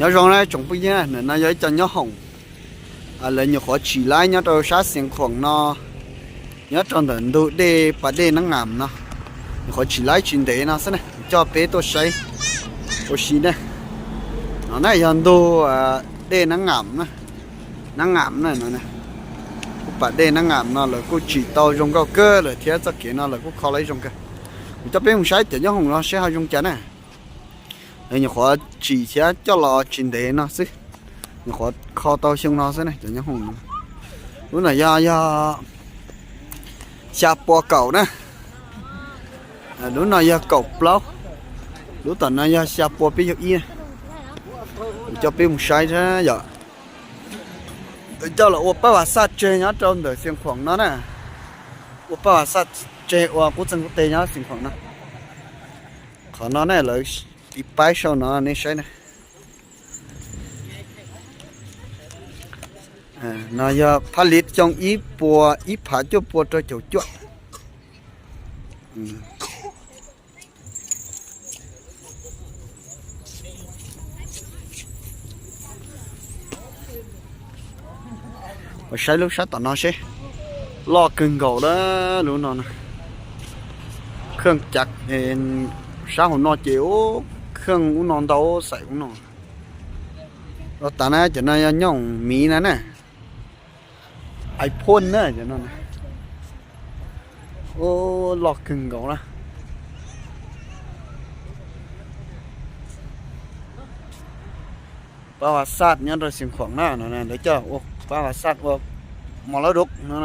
Nyob zoo na tsoom phooj ywg, ntawm no yog ib co nyob hoom, lawv nyuam qhuav tsim laib nyob rau sab Xiav Khuam no, nyob rau ntawm ntug dej pas dej Nab Ngam no, nyuam qhuav tsim laib tsis ntev no xwb na, coj peb tuaj saib ua si na. No na yog ntug dej Nab Ngam na, Nab Ngam na no, kuj pas dej Nab Ngam no lawv kuj tsim tau zoo nkauj kawg lawm thiab txoj kev no lawv kuj kho laib zoo kawg. Kuv coj peb mus saib cov nyob hoom no seb ho zoo cas na. Lawv nyuam qhuav tsim thiab coj los tsis ntev no xwb, nyuam qhuav kho tau xyoo no xwb ne cov nyob hoom no. Lub no yog, yog xya pua kaum na, lub no yog kaum plaub, lub tom no yog xya pua peb caug ib. Kuv coj peb mus saib thiab yom. Coj los ua pab vas xaj tseg nyob rau ntawm Xiav Khuam no na, ua pab vas xaj tseg ua qub txeeg qub teg nyob Xiav Khuam no. Qhov no ne lawv tiv paib sau no nej saib na. No yog phaj li xyoo ib puas ib phav cuaj pua rau caum cuaj. Ua saib lub sab tom no seb, loj kawg nkaus lawm lub no. Kheej cav sab hauv no ces kheej ub no ntau xaim ub no. Los tas na cov no yog nyooj miv na na, iPhone na cov no. Loj kawg nkaus na. Pab vas xaj nyob rau Xiav Khuam na no, lawv coj ua pab vas xaj ua mos lab dub no.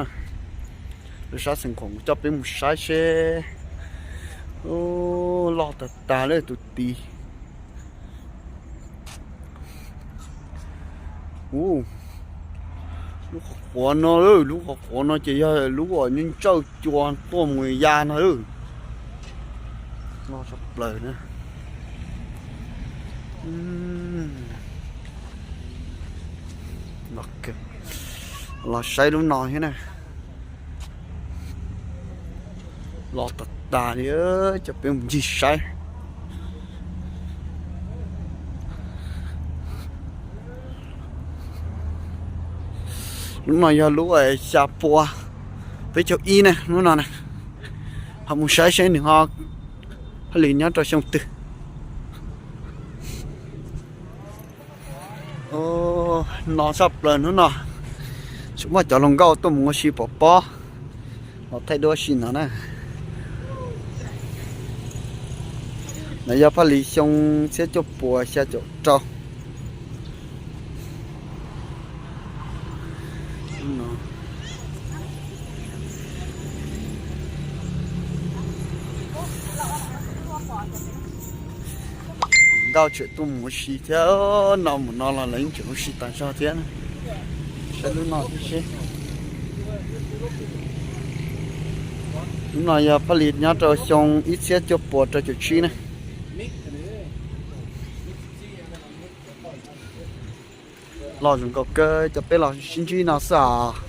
Lub sab Xiav Khuam kuv coj peb mus saib seb. Loj tag tag li tus tid. Lub qhov quav no, lub qhov quav no ces yog lub uas ntsawj cua tuaj mus ya no. Loj tshaj plaws na. Los saib lub no thiab na. Los tag tag li, coj peb mus ncig saib. Lub no yog lub xya pua peb caug ib na lub no na. Ho mus saib seb nws ho haj li nyob rau xyoo twg. No tshaj plaws hnub no, tsuas muaj cov hluas nkauj tuaj mus ua si pov pob, los thaij duab si no na. No yog phaj li xyoo txhiab cuaj puas xya caum rau. Nkauj tseem tuaj mus ua si thiab, no mus no los lawv yeej tseem ua si tas zog thiab. Saib lub no thiab seb. Lub no yog phaj li nyob rau xyoo ib txhiab cuaj puas rau caum tsib na. Loj zoo nkauj kawg, coj peb los sib ntsib no xwb os.